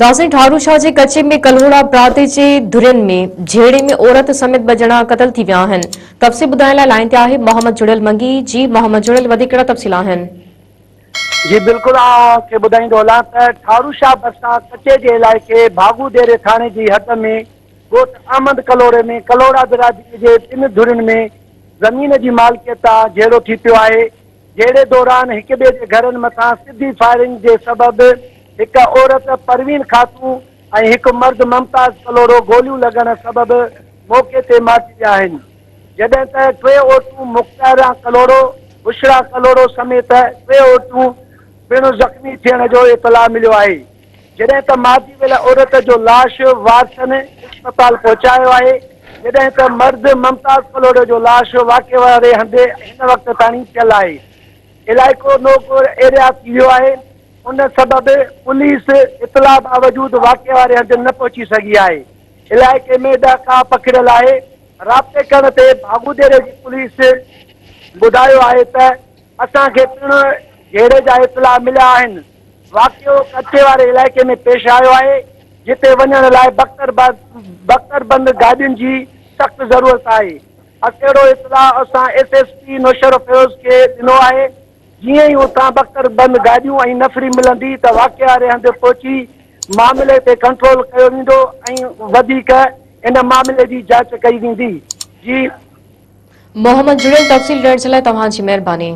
داسين ٺارو شاهه جي ڪچي ۾ ڪلهوڙا برادري جي ڌرين ۾ جهيڙي ۾ عورت سميت ٻه ڄڻا قتل ٿي ويا آهن. تفصيل ٻڌائڻ لاء لائين تي آهي محمد جڙيل منگي جي محمد جڙيل وڌيڪ ڪهڙا تفصيل آهن. جي بلڪل آئون اوهان کي ٻڌائيندو هلان ته ٺارو شاهه ڀرسان ڪچي جي علائقي ڀاڳو ديري ٿاڻي جي حد ۾ ڳوٺ احمد ڪلهوڙي ۾ ڪلهوڙا برادري جي ٻن ڌرين ۾ زمين جي مالڪيت تان جهيڙو ٿي پيو آهي جهيڙي دوران هڪ ٻئي جي گهرن مٿان سڌي فائرنگ جي سبب هڪ عورت پروين خاتون ۽ هڪ مرد ممتاز ڪلهوڙو گوليون لڳڻ سبب موقعي تي مارجي ويا آهن جڏهن ته ٽي عورتون مختياران ڪلهوڙو، بشريٰ ڪلهوڙو سميت ٽي عورتون پڻ زخمي ٿيڻ جو اطلاع مليو آهي. جڏهن ته مارجي ويل عورت جو لاش وارثن اسپتال پهچايو آهي، جڏهن ته مرد ممتاز ڪلهوڙو جو لاش واقعي واري هنڌ هن وقت تائين پيل آهي. علائقو نو گو ايريا ٿي ويو آهي، ان سبب پوليس اطلاع باوجود واقعي واري هنڌ نه پهچي سگهي آهي. علائقي ۾ ڏهڪاء پکڙيل آهي. رابطي ڪرڻ تي ڀاڳوديري جي پوليس ٻڌايو آهي ته اسان کي پڻ جهيڙي جا اطلاع مليا آهن. واقعو ڪچي واري علائقي ۾ پيش آيو آهي، جتي وڃڻ لاء بختربند گاڏين جي سخت ضرورت آهي. اهڙو اطلاع اسان ايس ايس پي نوشهروفيروز کي ڏنو آهي، جيئن ئي اتان بختربند گاڏيون ۽ نفري ملندي ته واقعي واري هنڌ پهچي معاملي تي ڪنٽرول ڪيو ويندو ۽ وڌيڪ ان معاملي جي جاچ ڪئي ويندي. جي. محمد جڙيل تفصيل ڏيڻ جي لاء توهان جي مهرباني.